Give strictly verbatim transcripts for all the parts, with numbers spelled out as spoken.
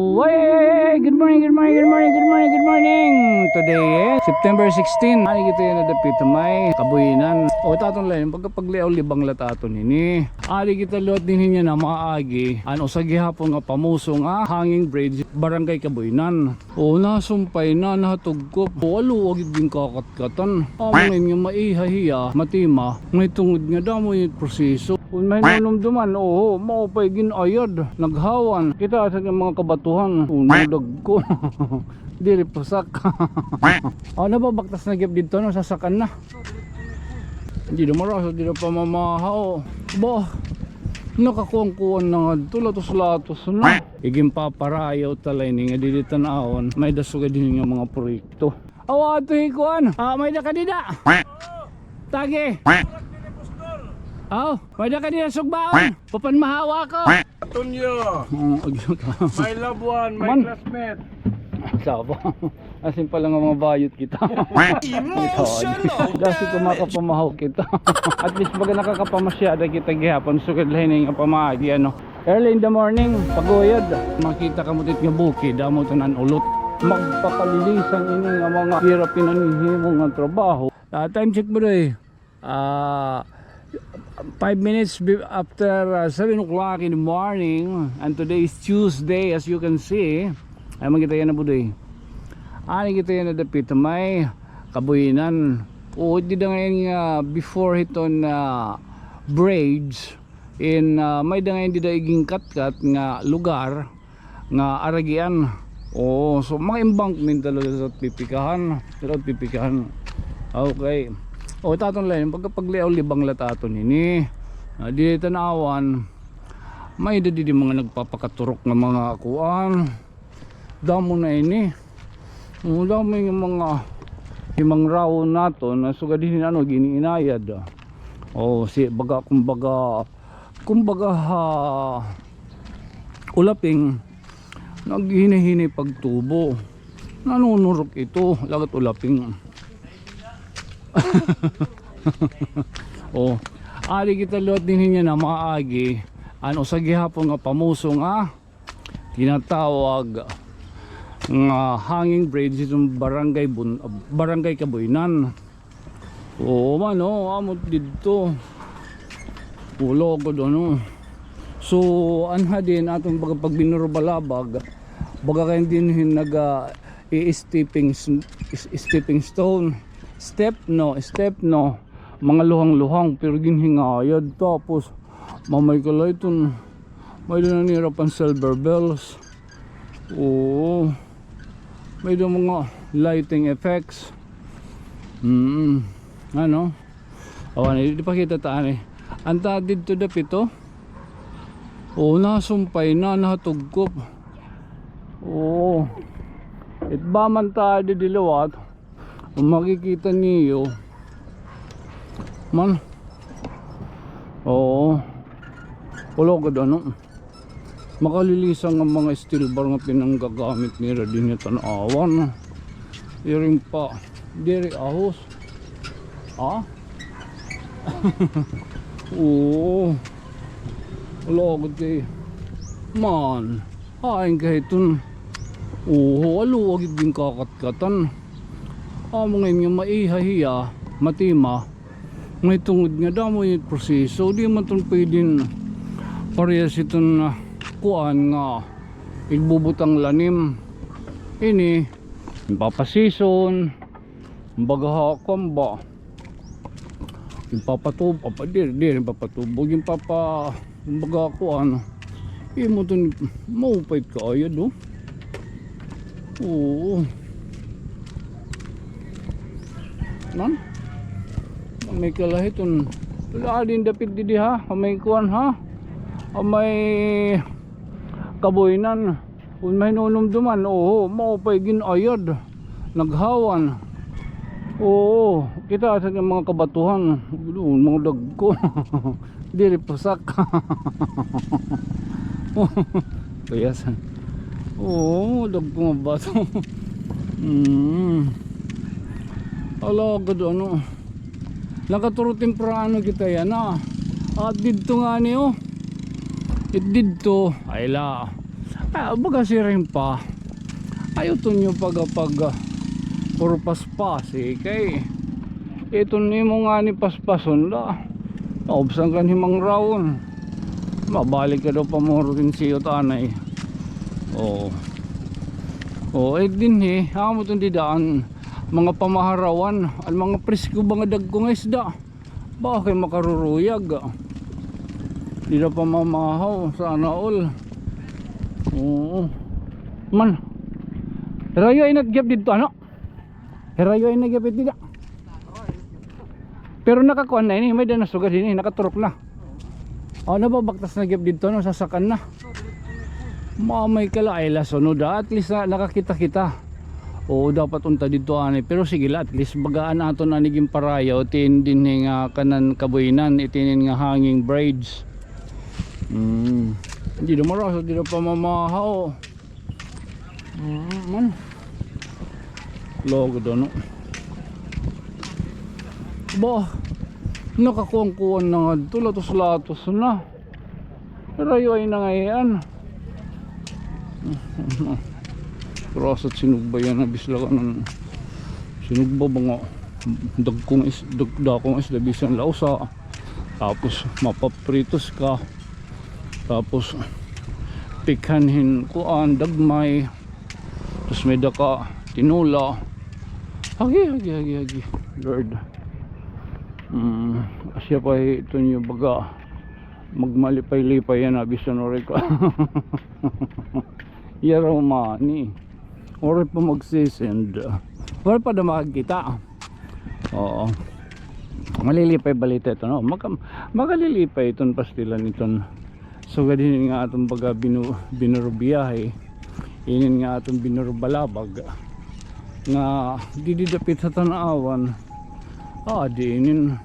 Way, ay, ay, ay, good morning, good morning, good morning, good morning, good morning. Today, eh, September sixteen. Ani kita yana dapit may kabuyinan. O, it aton la ini, pagkapagliaw-libang la it aton ini. Ani kita liwat dinhi yana maagi. An usa gihapon nga pamuso nga hanging bridge, Barangay Kabuyinan. O, nasumpay na, nahatugkop. O, aluwa gid ginkakat-katan. Amo ngay-an nga maiha hiya, matima. Mahitungod nga damo it proseso. Kon mahinumduman, oho, maupay gin-ayad. Naghawan. Kita sa mga kabatuhan. O, mga dagko. Diri pasak. O, nababaktas na gyud didto, no, sasakan na. Dida marasa, dida pamamahaw, o. Bah, nakakuan-kuan na ngadto, latos-latos na. Iginpaparayaw ta la ini nga didi tan-awon, may-ada sugad dinhi nga mga proyekto. Awa, ato hi kuan. Ah, may-ada ka dida? Tagi. Aw, may-ada ka dida sugbaon? Papanmahaw ako. Antonio, o, agi ka. My loved one, my classmate. Saba. Asin pala nga mga bayot kita. Emotional. Dasi ko makapamahaw kita. At least baga nakakapamasyada kita gihapon. Sugad la hini nga pamaagi, ano. Early in the morning, paguyod. Makita kamo tit nga bukid, amo ito nan ulot. Magpakalilisang ini nga mga hirap pinanhihimo nga trabaho. Ah, time check, Budoy. Ah, five minutes be-, after, ah, seven o'clock in the morning, and today is Tuesday, as you can see. Ay, makita yana, Budoy. Ani kita yana dapit may kabuyinan. O, dida ngay-an nga before hiton, ah, bridge. In, ah, may-ada ngay-an dida iginkatkat nga lugar nga aragian. Oo, so mga embankment talaga sa pipikahan. Pero pipikahan. Okay. O, it aton la ini, pagkapagliaw-libang la it aton ini. Ah, didi tan-awon, may-ada didi mga nagpapakaturok nga mga kuan. Damo na ini. O, damo nga mga himangraw naton na sugad dinhi, ano, gin-iinayad. O, si, baga, kumbaga, kumbaga, ha, ulaping, naghihinahinay pagtubo. Nanunurok ito, lagat ulaping. O, ari kita liwat dinhi yana maagi, an usa gihapon nga pamuso nga tinatawag nga hanging bridge iton Barangay Bun-, Barangay Kabuyinan. Oo man, o, amo didto. Ulo gud, ano. So, anha din aton baga pagbinurubalabag, baga kay dinhi hin nag, ah, i-stepping s-, s-, stepping stone. Step, no, step, no. Mga luhang-luhang, pero ginhingayad. Tapos, mamay ka la iton, may-ada na nira pan silver bells. Oo. May-ada mga lighting effects. Mm. Ano? Awan, ipakita ta ani. Anta didto dapit, o. Oo, nasumpay na, nahatugkop. Oo. Itba man ta didi liwat. Kung makikita niyo man. Oo. Wala gud, ano. Makalilisang nga mga steel bar nga pinanggagamit nira dinhi tan-awon. Iring pa. Diri ahos. Ha? Oo. Wala gud kay man. Hain ka hiton. Oo, aluwa gid ginkakat-katan. Amo ngay-an nga maiha hiya, matima. Mahitungod nga damo it proseso, di man iton pwedeng parehas iton, ah, kuan nga igbubutang lanim. Ini, ginpapasison, baga ha, kuan ba? Ginpapatubo, apa, diri, diri ginpapatubo, ginpapa-, Kumbaga, kuan, imo iton maupay it kaayad, o. Oo. Nan? May kalahiton. Wala din dapit didi, ha? May kuan, ha? May kabuyinan. Kon mahinunumduman, oho, maupay gin-ayad. Naghawan. Oo, kita sa mga kabatuhan. Mga dagko. Diri pasak. Kuyas. Oo, dagko nga bato. Mm. Ala, gud, ano. Nakaturo temprano kita yana. At didto ngani, o. It didto, ay la. Ah, baga siring pa, ayaw ton niyo pagapag, ah, puro paspasi kay iton imo ngani paspason la, naubsan ka hin mangrawon. Mabalik ka daw pa moro kin siyot anay. Oo. Oo, eh, dinhi, amo ton dida an mga pamaharawan, an mga presko ba nga dagko nga isda. Ba, kay makaruruyag. Dida pamamahaw, sana all. Oo. Man. Hirayo ay nagyap didto, ano? Hirayo ay nagyap didto. Pero nakakuan na ini, may-ada nasugad ini, nakaturok na. O, nababaktas na gyud didto, no, sasakan na. Mamay ka la, ay la sunod, ah. At least na, nakakita kita. Oo, dapat unta didto ani. Pero sige la, at least baga an aton ani ginparayaw, iton dinhi nga kanan kabuyinan, iton nga hanging bridge. Hmm. Dida marasa, dida pamamahaw. Mm, man. Lugod, ano. Ba, nakakuan-kuan na ngadto, latos-latos na. Hirayo ay nangayan. Pero asa't sinugba yana, bisan la kanan sinugba ba nga dagkong is-, dag-, dakong isda, bisan la usa. Tapos mapapritos ka. Tapos pikhan hin kuan, dagmay. Tapos may-ada ka tinola. Agi, agi, agi, agi. Lord. Mm, asya pa iton niyo baga magmalipay-lipay yana, bisan waray ka. Yara umani. Waray pa magsisend. Waray pa da makakita. Oo. Malilipay balita ito, no? Maka-, makalilipay iton pastilan iton. Sugad hinin nga aton baga binu-, binurubiyahe. Inin nga aton binurubalabag. Nga didi dapit ha tan-awan. Ah, di inin.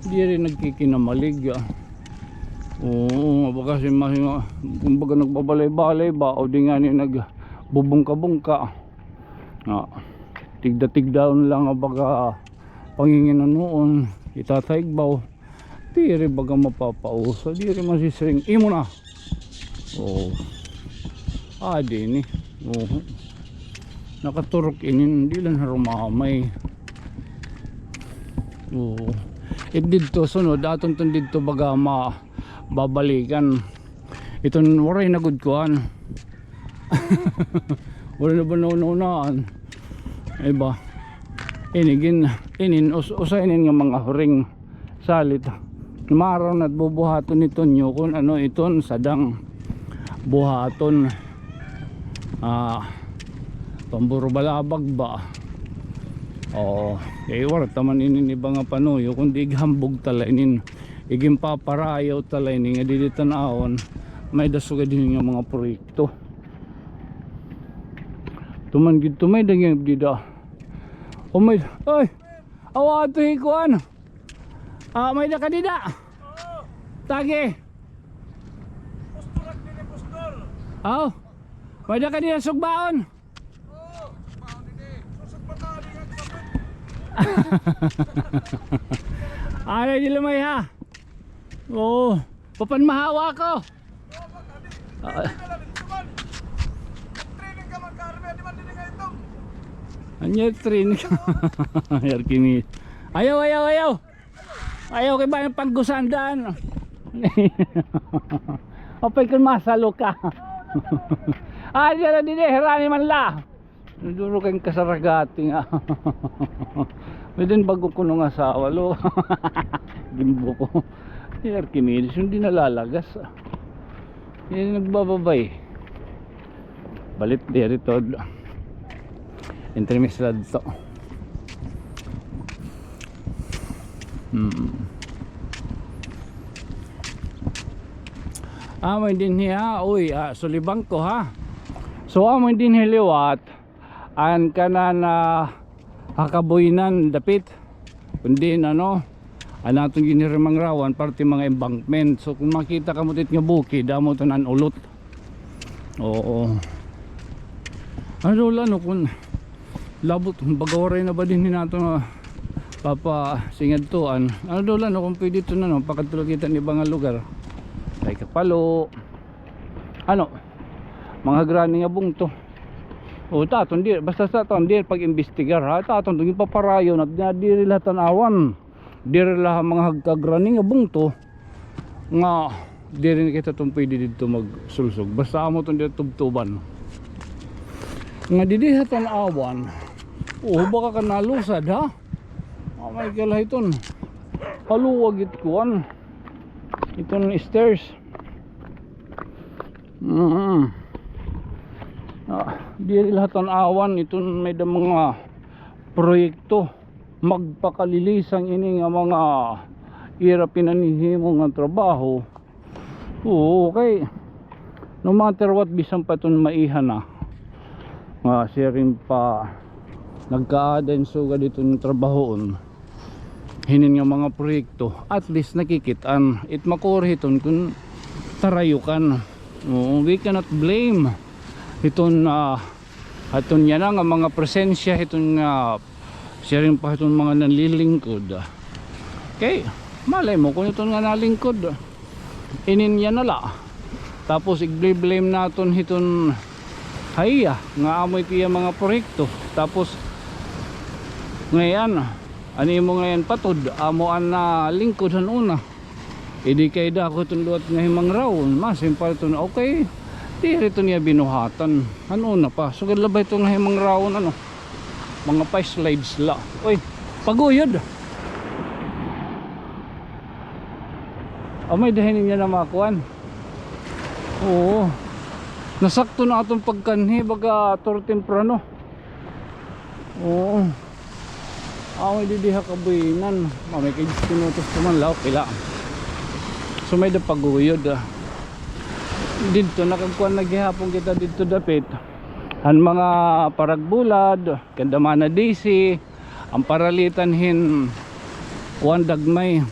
Diri nagkikinamalig, ah. Oo, baga si mas, kumbaga nagbabalay-balay ba, o di ngani nagbubungka-bungka. Ah, tigda-tigdaon lang nga baga panginginunuon, itataygbaw. Diri baga mapapausa, diri masisiring. Imo na. Oh. Ah, di ini. Oo. Nakaturok inin, di lang harumamay. Oo. It didto sunod, aton ton didto baga ma-, babalikan. Iton waray na gud kuan. Waray na ba nauna-unaan? Ay ba? Ini gin-, inin, us-, usa inin nga mga huring. Salit. Maraw na't bubuhaton ni Tonyo kun ano iton sadang buhaton. Ah, pamburubalabag ba? Oo. Kay waray ta man inin iba nga panuyo, kundi ighambog ta la inin. Iginpaparayaw ta la inin nga didi tan-awon. May-ada sugad hinin nga mga proyekto. Tuman gid, tumay dangyag dida. O may, ay! Awa ato hi kuan. Ah, may-ada ka dida? Oo. Tagi. Postor ak didi, postor. Aw. May-ada ka dida sugbaon? Oo, sugbaon didi. Susugba ta, di nga kapit. Aray, di lumay, ha? Oo. Papanmahawa ko. Ah. Anya training. Yar kini. Ayaw, ayaw, ayaw. Ayaw kay ba paggusandan. Apay kun masalo ka. Ah, diri, diri, hirani man la. Duro kay kasaragati nga. May din bago kuno nga asawa, lo. Gimbo ko. Ni Archimedes, hindi nalalagas. Hindi nagbababay. Balit diri to. Entremis la dito. Hmm. Amo dinhi, ah, uy, ah, sulibang ko, ha. So, amo dinhi liwat. An kanan, ah, ha kabuyinan dapit. Kundi, ano, an aton ginhiri mangrawan, parte mga embankment. So, kun makita kamo tit nga bukid, amo to nan ulot. Oo. Ano daw la, no, kun labot, baga waray na ba dinhi nato nga papasingadtuan? Ano daw la, no, kun pwede to na, no, pakadto la kita hin iba nga lugar. Kay kapalo. Ano? Mga hagrani nga bungto. O, taton, di, basta sa taton, di pag-imbestigar, ha? Taton, itong ipaparayo na, na diri la tan-awan. Diri la mga hagkagrani nga bungto. Nga, diri na kita itong pwede dito magsulsog. Basta amo itong dito tubtuban. Nga didi ha tan-awan. O, baka ka nalusad, ha? Oh my God, iton. Haluag it kuan. Iton stairs. Mm. Ah, diri la tan-awan iton may da mga proyekto. Magpakalilisang ini nga mga ira pinanhihimo nga trabaho. Oo, kay no matter what, bisan pa iton maiha na nga siring pa nagkaada hin sugad iton trabahoon. Hinin nga mga proyekto, at least nakikit-an. It makuri hiton kun tarayukan. Oo, we cannot blame hiton, ah, hiton yana nga mga presensya hiton nga siring pa hiton mga nanlilingkod. Okay, malay mo kun hiton nga nalingkod. Inin yana la. Tapos igble-blame naton hiton ha iya nga amo it iya mga proyekto. Tapos ngay-an, an imo ngay-an patud, amo an nalingkod han una. Idi kay dako iton liwat nga himangrawon, masimpal iton, okay. Diri iton iya binuhatan. Han una pa, sugad la ba ito nga himangrawon, ano? Mga pa-slides la. Uy, paguyod. Amay, dahin niya na makuan. Oo. Nasakto na aton pagkanhi, baga toro temprano. Oo. Amay didi ha kabuyinan. Mamay kay diyes minutos pa man la, okay la. So may da paguyod, ah. Didto, nakagkuan na gihapon kita didto dapit. Han mga paragbulad, kanda Mana D C, an paralitan hin kuan, Dagmay.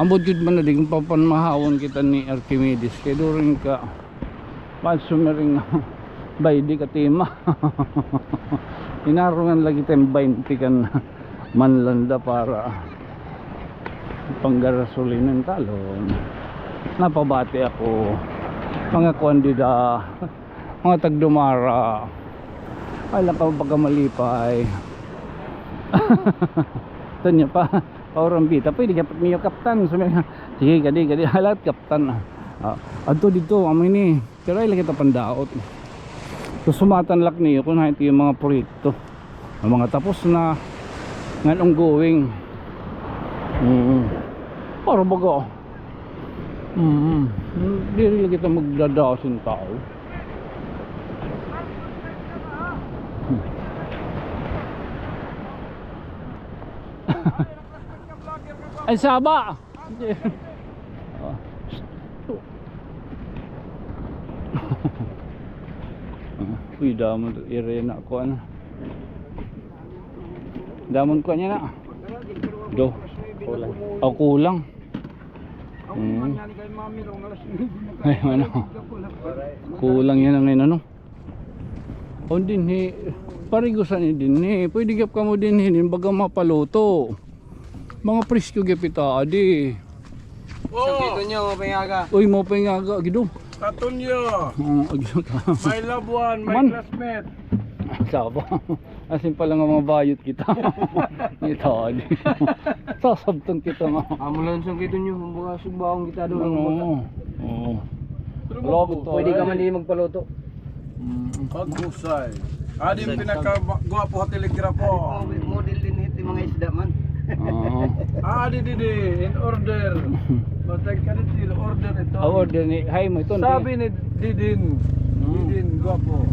Ambot gud man na di papanmahawon kita ni Archimedes. Kay during ka, man sumiring, bay di ka tima. Inarungan lagi tayong baynte kan manlanda para panggarasolina hin talon. Napabati ako. Mga kuan dida, mga tagdumara. Ay, lang ka pagkamalipay. Tanya pa. Paurang bita, pwede ka niyo kaptan. Sabi niya, sige, kadi, kadi, halat kaptan. Ah, adto dito, amo ini. Pero ay lagi ta pandaot. So, sumatan lak niyo kung hain ito yung mga proyekto. Ang mga tapos na, ngan ongoing. Mm. Para baga, mm. Diri lagi ta magdadaos yung tao. Ay, saba. Uy, damon to, area na kuan. Damon kuan niya na. Do. Kulang. O, kulang. Hmm. Ay, ano? Kulang yana ngay-an, ano? O, dinhi, parigosan ni dinhi. Pwede gihap kamo dinhi, din baga mapaluto. Mga presko gihap ita adi. Oh. Sa Gido niyo, maupay nga aga. Uy, maupay nga aga, Gido. Katunyo. Oo, Gido. My loved one, my classmate. Saba. Asin pala nga mga bayot kita. Ita adi. Sasabtan kita nga. Amo lang sa Gido niyo, mga sugbaon kita doon. Oo. Oo. Pwede ka man din magpaluto. Mm. Pag-usay. Adi yung pinakagwapo ha telegrapo. Model din ito yung mga isda man. Oo. Adi, di, di. In order. Basta ka dito, in order ito. Ah, order ni, hay mo ito. Sabi ni Didin. Mm. Didin, gwapo.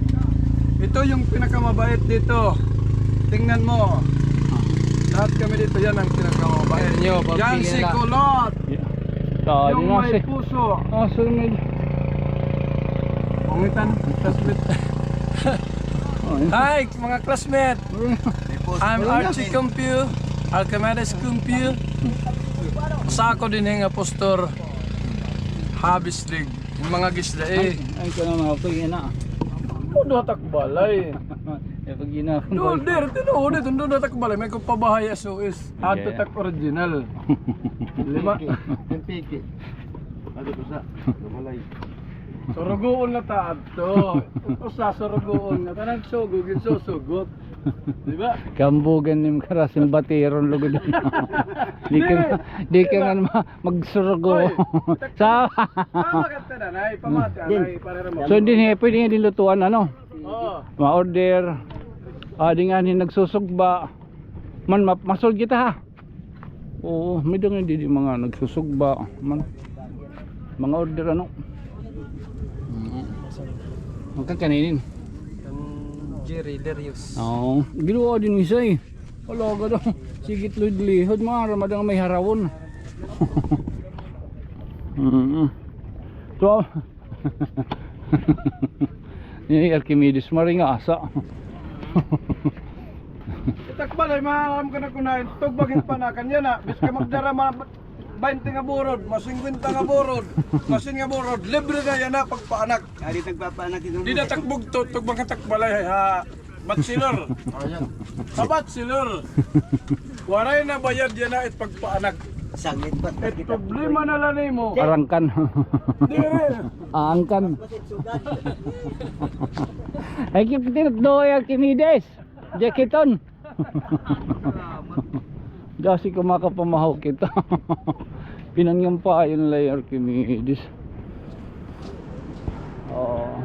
Ito yung pinakamabait dito. Tingnan mo. Lahat kami dito, yan ang pinakamabait. Yan si Kulot. Yung may puso. Ah, sunod. Pangitan, classmate. Hi, mga classmate. I'm Archie Cumpio, Archimedes Cumpio. Usa ako dinhi nga pastor. Habis dig. Yung mga gisda eh. Ay, ay, ka na mga pag-ina. Ano, duha takbalay. Eh, pag-ina. Duha, duha takbalay. May ko pabahay S O S. Ato tak original. Lima. Yung piki. Ato ko sa balay. Surugoon na ta adto. Usa surugoon na ta, nagsugo, ginsusugot. Di ba? Kambugan nim karasin batiron lugod. Di ka, di ka nga ma-, magsurugo. Oy, sa tama ka, nanay, pamati, anay, para ra. So, hindi niya pwede nga din lutuan, ano? Oo. Ma-order. Ah, di nga ni nagsusugba. Man, ma-, masul kita, ha? Oo, may dangan didi mga nagsusugba. Man, mga order, ano? Mm. Ang kakaninin. Ang Jerry Darius. Oo. Ginawa din isa, eh. Wala ka daw. Sigit lihod-lihod, mga ramadang may harawon. Mm. So, ni Archimedes, maring asa. Takbalay, maaram ka na kunain, tugbagin panakan yana, bis ka magdara ma-, baynte nga burod, ma-singkwenta nga burod, masin nga burod, libre na yana pagpaanak. Ari tagpapaanak ito. Di na takbugto, tugbang ka takbalay, ha, bachelor. Ha, bachelor. Waray na bayad yana it pagpaanak. Sangit pa. It problema na la nimo. Arangkan. Diri. Aangkan. Ay, kikitinat do, ay, Archimedes. Jaketon. Dasi ko makapamahaw kita. Pinangyampa yun la, Archimedes. Oo.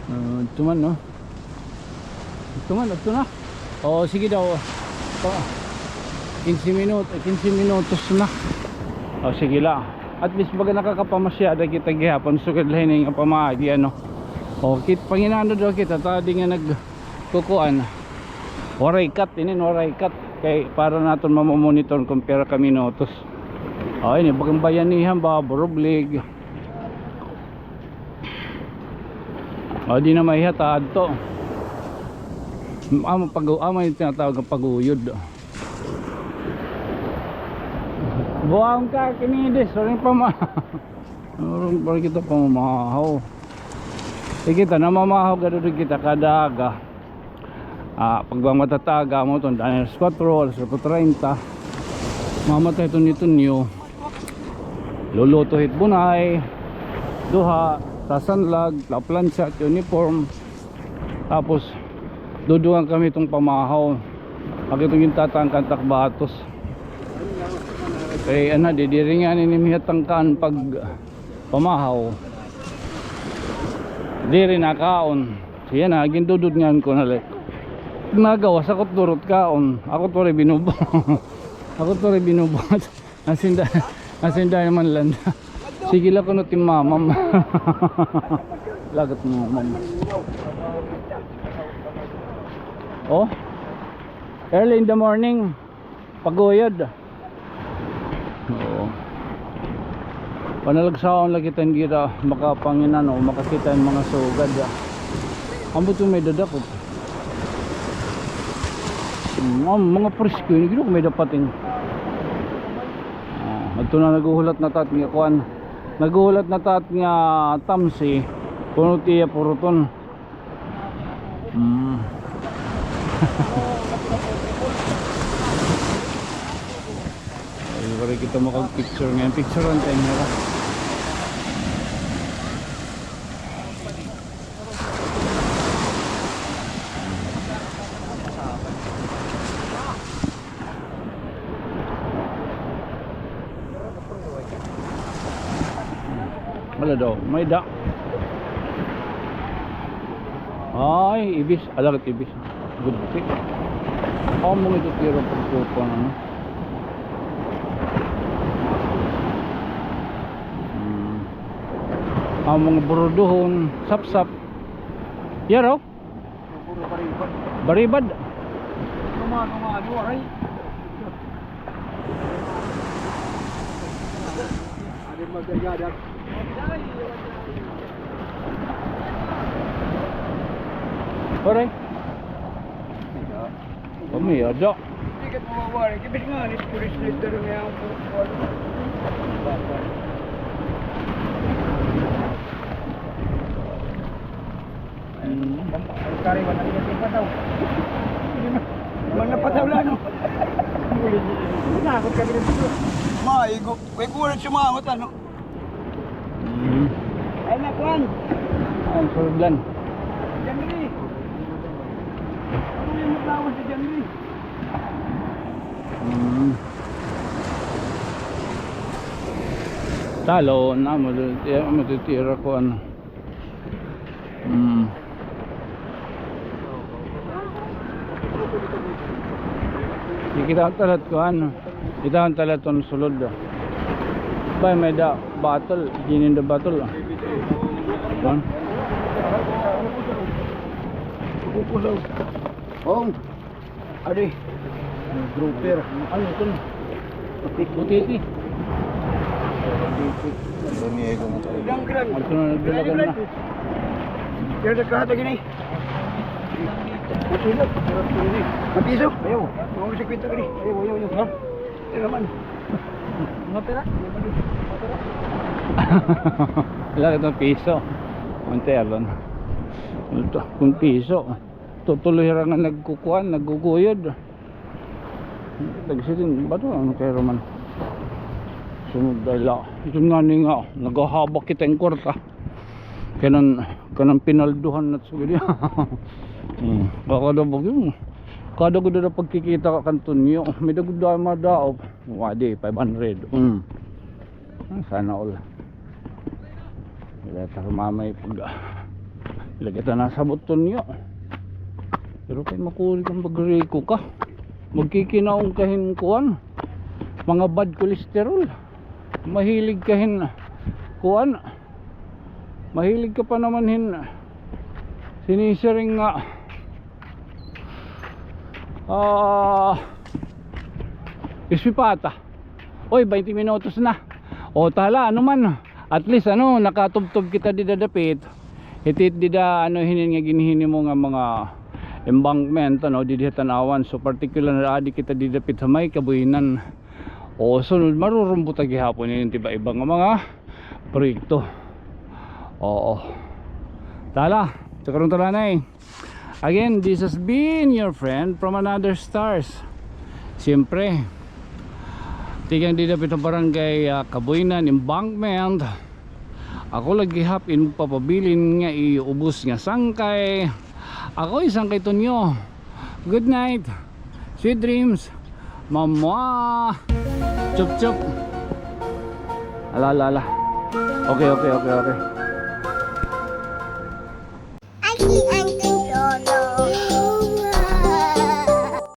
Ah, ito man, no? Ito man, ito na. Oo, sige daw. Pa, quince minutos, quince minutos na. O, sige la. At least, baga nakakapamasyada kita gihapon. Sugad la hini nga pamaagi, ano. O, kit-, panginano daw kita, ta di nga nagkukuan. Waray cut, inin, waray cut. Kay para naton mamomonitor kung pira ka minutos. O, ini, bagang bayanihan ba, Boroblig. O, di na maihatad to. Amo pag-, amo yung tinatawag ng paguyod. Buhaon ka, Archimedes, waray pa ma-, waray kita pamamahaw. Sige, ta namamahaw, gado kita kada aga. Ah, pag bang matataga mo, ton, alas kuwatro, alas kuwatro treinta. Mamatay ton ni Tonyo. Luluto hit bunay, duha, sasanlag, laplansya, uniform. Tapos, dudungan kami tong pamahaw. Pag itong yung tatangkan takbatos. Kay, ana, di, diri nga nini mihatangkan pag pamahaw. Diri nakaon. Siya na, gindudod ngan ko na, like. Nagawas, ako turot kaon. Ako to rin binubo. Ako to rin binubuhat. Asinda, asinda naman landa. Sige la kuno ti mamam. Lagat mo, mam. Oh. Early in the morning. Paguyod. Oo. Panalagsaon la kita, hindi kita makapanginan o makakita hin mga sugad, ah. Ambot yung may dadakop. Mm, ah, mga presko, hindi ko may dapatin. Ah, adto na, naghuhulat na tat nga kuan. Naghuhulat na tat nga tamsi. Kuno tiya puruton. Hmm. Ay, waray kita makag-picture ngayon. Picturean tayo nila. Wala daw. May da. Ay, ibis. Alagat ibis. Gudti. Amo nga ito tira pagkukuha na, no? Hmm. Amo nga buruduhon. Sapsap. Yaro? Puro baribad. Baribad. Ano nga, ano nga, ano, aray? Ano magagadak? Aray. Kami, ada. Hindi ka mawawari. Kibit nga, ni pulis na ito rin nga ako. Hmm. Ang kariwan ang iyong ipataw. Mga pataw lang, no? Muli Maigo. Kay kuha na siya mga mata, no? Mm. Ay, nakuan. Ang sulod la. Janri. Ano yung maglawas si Janri? Mm. Talo na mo, matitira ko ano. Mm. Kikita ko talat ko ano. Kita ko talat on sulod, ah. Bay, may-ada bottle. Gin in the bottle, ah. Kuan. Adi. Grouper. Ano ito na? Butiti. Butiti. Ito na, nagdalagan na. Pero nagkahata gini. Mapiso? Ayaw. Mga singkwenta gini. Ayaw, ayaw, ayaw. Ha? Ito naman. Mga pera? Wala ka itong piso. Ang teron. Ito, kung piso. Tutuloy ra nga nagkukuan, nagguguyod. Tagsiring, bato, ano kay Roman? Sunod dahil, ah, ito nga ni nga, naghahabak kita yung kwarta. Kanan, kanan pinalduhan na sugad. Hmm, kakadabog yun. Kada gud na pagkikita ka kan Tonyo, may dagod na madaop. Wadi, five hundred. Hmm. Ah, sana all. Wala ta mamay pag, ah, lagi ta nasabot Tonyo. Pero kay makuri kang magriko ka. Magkikinaon ka hin kuan. Mga bad cholesterol. Mahilig ka hin kuan. Mahilig ka pa naman hin sinisiring nga, ah, ispipata. Oy, baynte minutos na. O, tala, ano man. At least, ano, nakatubtob kita dida dapit. Hit-it dida, ano, hinin nga ginhinimo nga mga embankment, ano, didi ha Tanauan. So, particular na adi kita dida dapit ha may Kabuyanan. O, sunod, marurumbot ta gihapon ini tiba-iba nga mga proyekto. Oo. Tala, sa karon tala na eh. Again, this has been your friend from another stars. Siyempre, tikang dida pito barangay, ah, Kabuyanan, Embankment. Ako lagi hap in papabilin nga iubos nga sangkay. Ako isang kay Tonyo. Good night. Sweet dreams. Mamwa. Chup chup. Ala, ala, ala. Okay, okay, okay, okay.